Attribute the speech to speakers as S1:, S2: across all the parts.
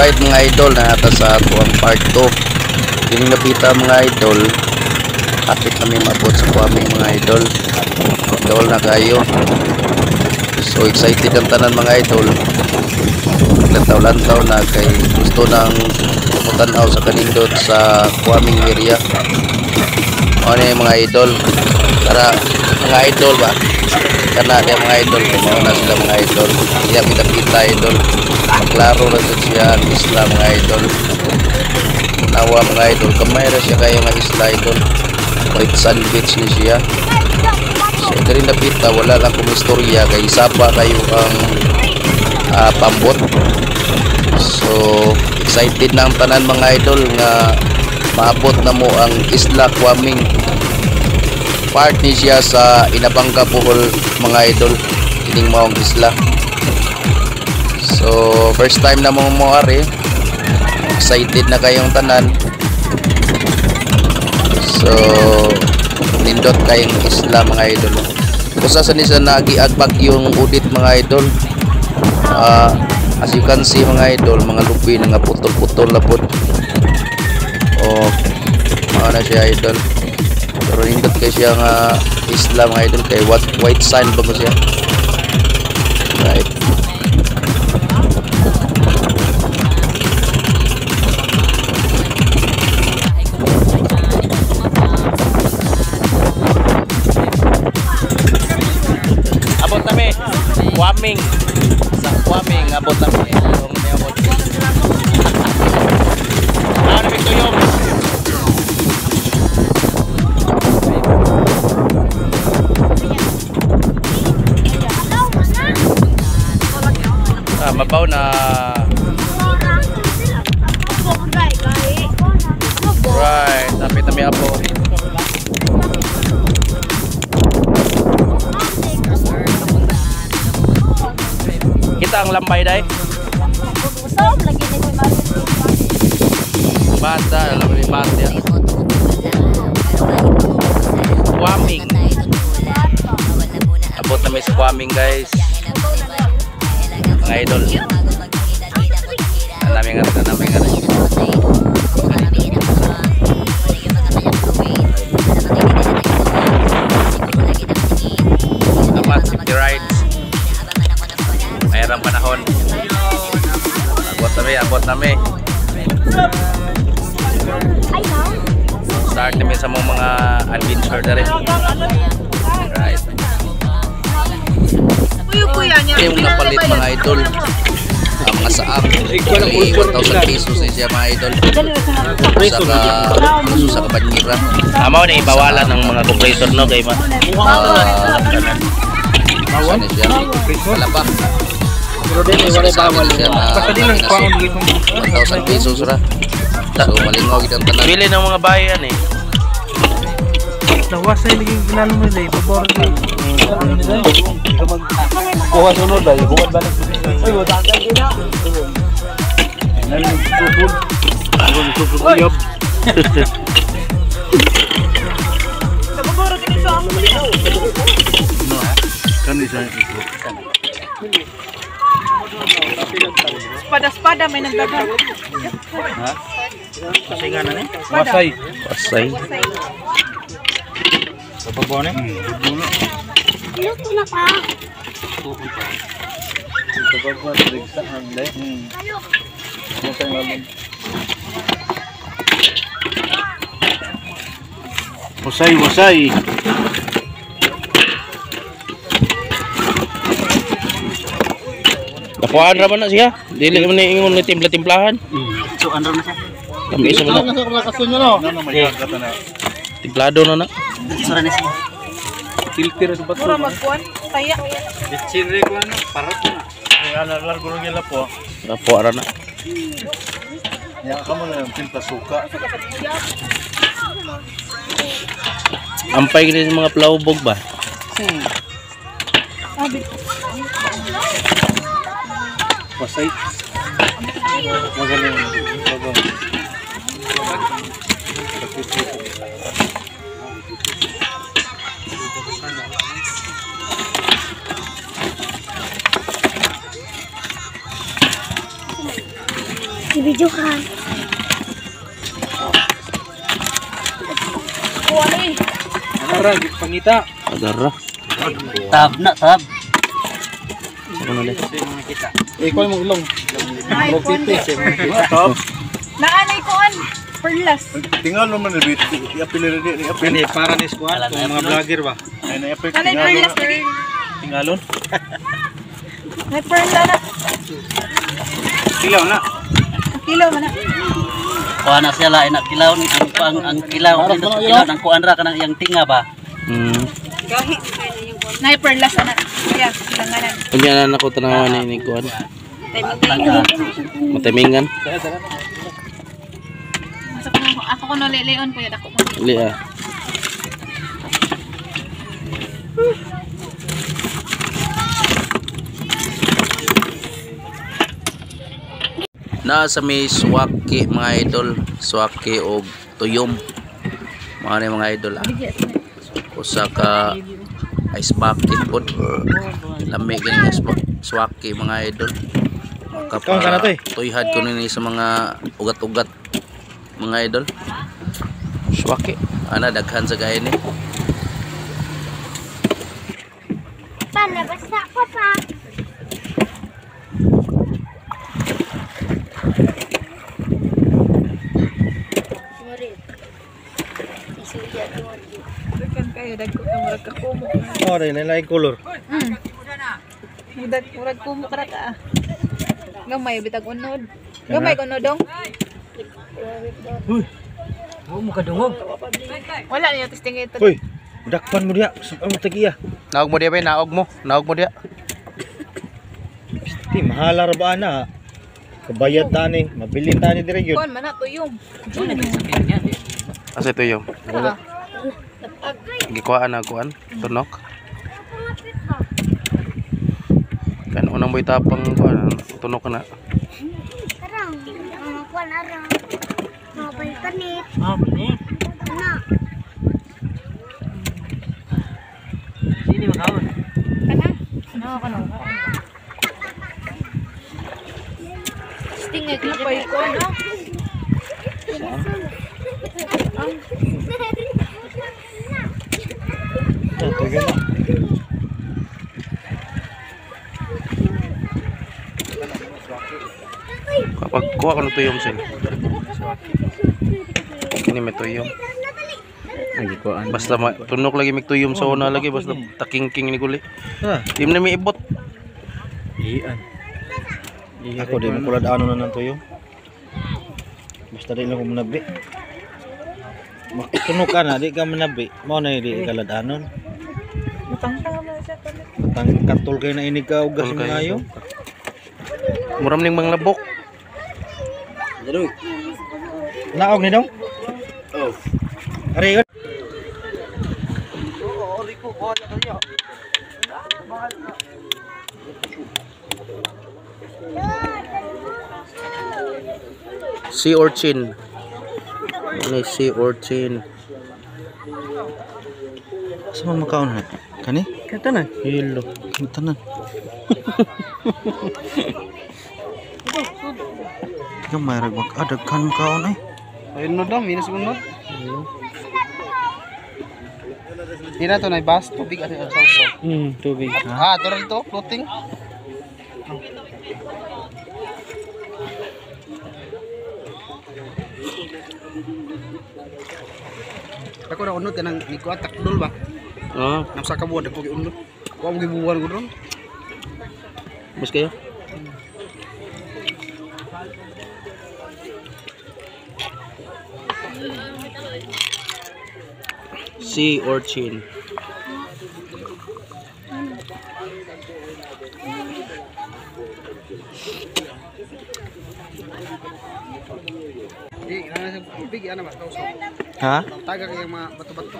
S1: Alright mga idol, nata sa atuang part 2. Kining napita mga idol, kapit kami maabot sa Kwaming mga idol. Idol na kayo. So excited ang tanan mga idol. Lantaw-lantaw na kay gusto nang mutanaw sa kanindot sa Kwaming area. Ano yung mga idol? Tara mga idol ba? Kana dia mga idol, kumauna na sila mga idol. Iya pita-pita idol. Klaro na jud siya ang isla mga idol. Nawa mga idol, kamay ra siya kayo nga isla idol. White sand beach ni siya. So diri napita wala lang kung istorya kay saba kayo ang pambot. So excited na ang tanan mga idol nga maabot na mo ang Isla Kwaming. Part ni siya sa Inabanga, Bohol mga idol, kining maong isla. So first time na mo ari, excited na kayong tanan. So nindot kayong isla mga idol. Usa sa ni sa nagiag bagyong udit mga idol. As you can see mga idol, mga lubi na nga putol-putol na pod. Oh, mao na siya idol. Pero nindot kay siya nga isla mga idol kay white sand ba ko siya. Right. Abot nami Kwaming. Sa Kwaming abot nami. Yung may abot. Ano mi tuyom? Mabaw na. Right, tapit nami abot. Kita ang lambay day. Bata, alam ni bata. Kwaming. Abot nami sa Kwaming guys. Mga idol. Ang daming nga, ang daming nga. Dapat safety ride. Mayroong panahon. Abot nami, abot nami. Start nami sa mga adventure na rin. Right. Yung napalit mga idol, ang mga saap, ay 1,000 pesos na siya mga idol. Sa kabanyira.
S2: Amaw na ibawalan ng mga compressor no kay ma.
S1: Saan siya? Wala pa. Pero din wala bawal siya na 1,000 pesos ra. So malingaw gid ang tanan.
S2: Bili ng mga bayan eh.
S3: Nawasay lagi ginalo mo day, pabor day. Kuha sunod day, buwan balik. Oy, wala ka na. Nalin susud. Yob.
S4: Sabogoro kini sa amo.
S3: No. Kani sa ito.
S4: Espada-espada may nagdagan.
S3: Ha? Wasay nga na ni? Wasay.
S2: Wasay.
S3: Sa ni?
S5: Luto na pa.
S3: Wasay, wasay.
S2: Nakuhaan ra man na siya. Dili man ni ingon ni timpla-timplahan.
S3: So an ra na siya.
S2: Kami isa man na. Timplado na na.
S3: Sura na siya. Filter sa bato.
S4: Mura magkuan, taya.
S3: Bitsin re kuan, parot na. Ay ana largo ra gyud po.
S2: Lapo ra na.
S3: Ya kamo na yung timpla suka.
S2: Ampay gini sa mga plawbog ba?
S3: Pasay. Magaling.
S5: Ibidyohan.
S4: Kuha eh.
S3: Ara, pangita.
S2: Agara.
S1: Tab na tab.
S2: Ako na ulit.
S3: Ikaw mo ulong.
S4: Ay, kuan. Naanay kuan. Perlas.
S6: Tingalo man ni bit. Iapil rin ni apil.
S3: Kani para ni squad kung mga vlogger ba.
S6: Ay na apil
S4: Naanay
S6: tingalo.
S4: perlas lagi.
S3: Tingalon.
S4: May perla na.
S3: Kilaw na.
S4: Kilaw man na.
S1: Kuha na siya lain na kilaw ni ang kilaw nindot sa kilaw ang kuan ra kanang iyang tinga ba.
S4: Gahi. Nay perlas na. Kaya, langanan.
S2: Unya na nako tanawan ni kuan.
S1: Tangka.
S2: Matimingan.
S4: Masok na ako. Ako ko nalilion kuya dako mo.
S2: Ili ah. Naa sa may Swaki mga idol, Swaki og tuyom. Mga ni mga idol ah. Usa ka ice bucket pod. Lami gani nga Swaki mga idol.
S3: Kaon ka na,
S2: Makapa
S3: toy?
S2: tuyhad ko nini sa mga ugat-ugat mga idol. Swaki. Ana daghan sa gay ni.
S5: Pa, nabasa ko pa.
S4: Daghan kayo dagko ka murag ka kumo.
S3: Oh, rin na color.
S4: Murag murag kumo ka ra ka. Ah. Gamay bitag unod. Gamay ko dong.
S3: Uy. Mo kadungog.
S4: Wala niyo testing ito.
S3: Uy. Dakpan mo diya. Sa mo tagiya.
S2: Naog mo diya bay, naog mo. Naog mo diya.
S3: Ti mahala ra ba ana? Kabayad tani, mabilin tani dire gyud.
S4: Kuan man na tuyom.
S2: Asa tuyom?
S3: Wala.
S2: Gikuhaan na kuan, tunok. Kan unang boy tapang kuan, tunok na.
S5: Arang, mga kuwan arang. Mga panit.
S3: Ah, ni.
S5: Ano?
S1: Sini makaon.
S4: Kana? Ano kana? Testing ay ko ko no.
S3: Tuyo na.
S2: Kapag kuha ko ng tuyom sila. Kini may tuyom. Basta tunok lagi may tuyom sa una lagi basta takingking ni guli.
S3: Ah,
S2: Di mo na may ibot.
S3: ian. Ako di mo kulad ano na ng tuyo. Basta di lang ko manabi. Makatunog ka na, di ka manabi. Mao na di ka ladanon.
S4: Matangtang man siya kalit.
S3: Tang katol kay na inig ka ugas
S2: Katol
S3: mo
S2: kayo.
S3: ngayo.
S2: Muram ning mga labok.
S3: Naog ni dong? Oh. Ari yun.
S2: Sea urchin. Ano yung sea urchin?
S3: Sa man makaon na? Kani?
S2: Katanan. Hilo.
S3: Tanan. Gamay ra bak adag kan makaon ay.
S1: Ayun no dong, minus unod. Di na to na bas tubig at sausaw.
S3: Tubig.
S1: Ah, to ito floating. Ako na unod kanang ni kuat takdol ba.
S2: Ah,
S1: Nang sa kabuan ako gi unod. Wa mo gibuwan ko ron.
S2: bus kayo? Sea urchin.
S1: Di na sa tubig ana ba sausaw.
S3: Ha?
S1: Taga kay mga bato-bato.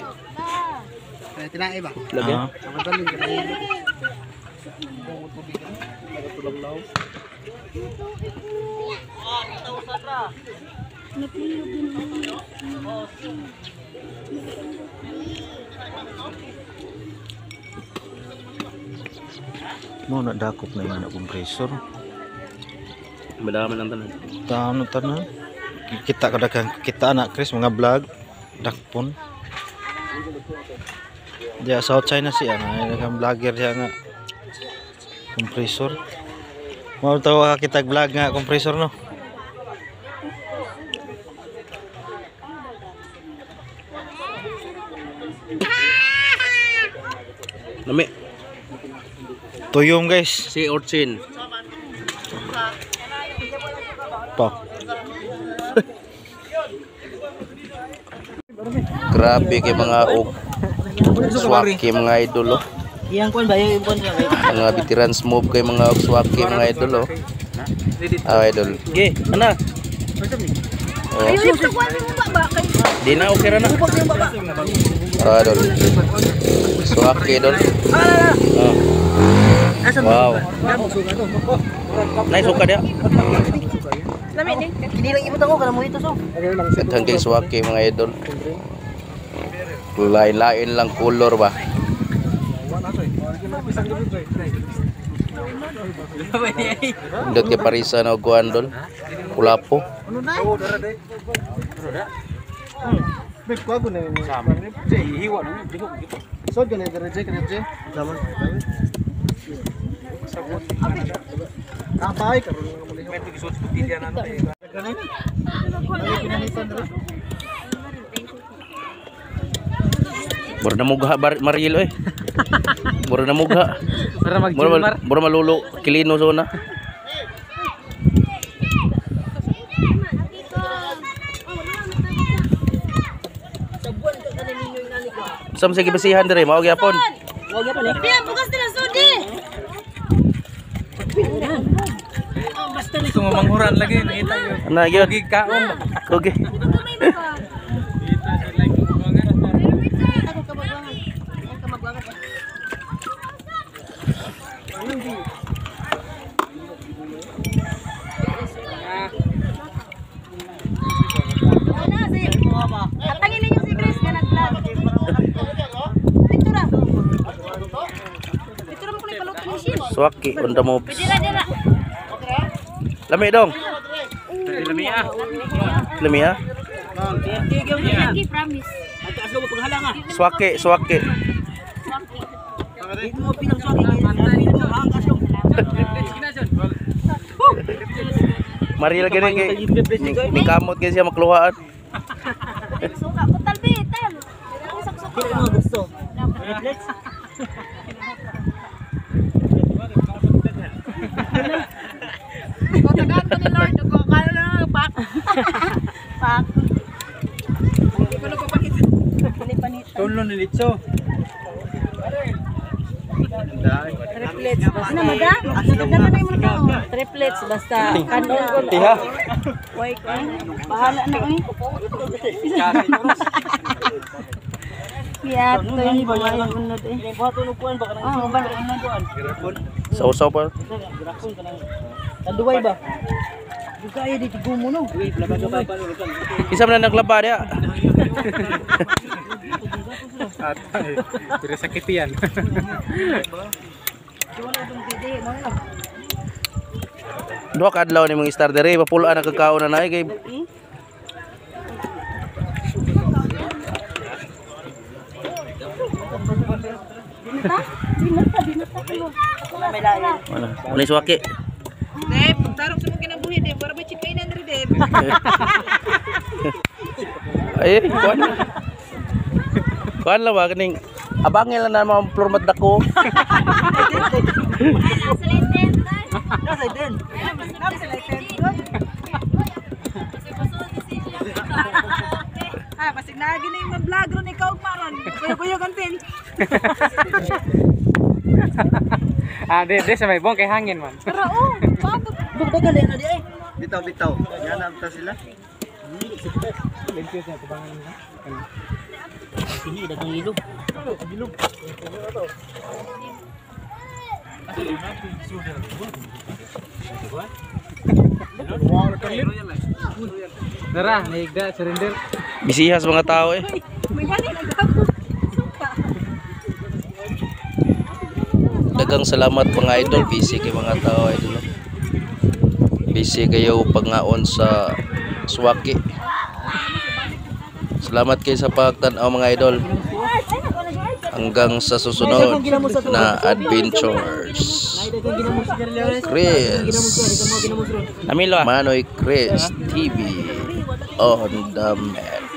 S1: Eh tinae ba?
S2: Lagi?
S3: Ah.
S1: Ang ka na.
S3: Mo na dakop na yan ang compressor.
S2: Madami lang tanan.
S3: Tano tanan. Kita kadakan kita anak Chris mga vlog dakpon. Diya South China siya nga daghang vlogger diya nga compressor. Mao tawa kita vlog nga compressor no.
S2: Lami.
S3: Tuyom guys.
S2: Si Orchin.
S3: Pa.
S1: Grabe kay mga og swaki mga idol oh.
S7: Iyang kuan ba yung kuan ba?
S1: Mga veterans move kay mga og swaki mga idol oh. Ah, idol.
S2: Ge, ana.
S1: Oh,
S4: Ayun, ito kuan mo ba ba kay
S2: Di na okay ra na.
S1: ah, idol. Swaki idol. Oh. Wow.
S2: Nice suka dia.
S4: Lami ni.
S7: Kini lang ibutang ko kana mo ito so.
S1: Daghang kay swaki mga idol. Lain-lain lang color ba. Indot kay Parisa na og kuan dol. Kulapo.
S2: Mura na mugha Mariel oy. Mura na mugha. Mura malulo kilino zona. Sam sa gibasihan dire mao gyapon.
S4: Diyan bukas nila sudi.
S6: Sumamanghuran lagi nakita yun.
S2: Ana gyud.
S6: Kaon.
S2: Okay.
S4: Ako kamagwangan. Ako kamagwangan. Atangin ninyo si Chris nga nag-vlog. Picture. Picture mo kulay paluto ni Shin.
S2: Swaki on the moves.
S4: Dira dira.
S2: Lami dong.
S6: Lami ah.
S2: Lami ha.
S4: Lagi promise.
S2: Swaki, swaki. Mariel gani kay ni kamot kay siya makluhaan.
S4: Suka ko talbi, tal. Suka
S7: Dili mo gusto. Reflex.
S4: Kotagaan ko ni Lord ko kala na pak. Pak. Hindi ko nagpapanit. Panit.
S6: Tulo ni Litso.
S4: Triplets basta. Ano maga? Nagdala na yung mga Triplets basta kanon.
S2: Tiha.
S4: Way ko. Bahala na oy. Biat to yung unod eh. Oh, ba unod.
S2: Sausaw pa.
S7: Tanduay ba? Kaya dito gumo no.
S2: Isa man na naglaba diya.
S6: Atay. Pero sakit yan.
S2: Duha ka adlaw ni mga star dere, papulaan ang kakao na naay kay wala. Wala swaki.
S4: Deb, tarong sa mong kinabuhi Deb, para ba chikainan ri Deb.
S2: Ay, kuan. Kuan lang ba kaning abangil na naman ang floor mat dako.
S7: Nasa din.
S4: Ah, basig naagi na yung vlog ron ikaw ug maron. Kuyo-kuyo content.
S6: Ah, di sa may bong kay hangin man.
S4: Pero oh, pabot.
S7: Bugdagan na di ay.
S6: Bitaw bitaw. Yan ang sila.
S7: Kini dagang ilog.
S6: Tara, naigda surrender.
S2: Bisihas mga tao eh.
S4: May gani nagdako. Suka.
S1: Dagang salamat mga idol, busy kay mga tao idol. Busy kayo pangaon sa Swaki. Salamat kayo sa pagtan-aw, mga idol. Hanggang sa susunod na adventures. Chris.
S2: Amilo ah.
S1: Manoy Chris TV on the mix.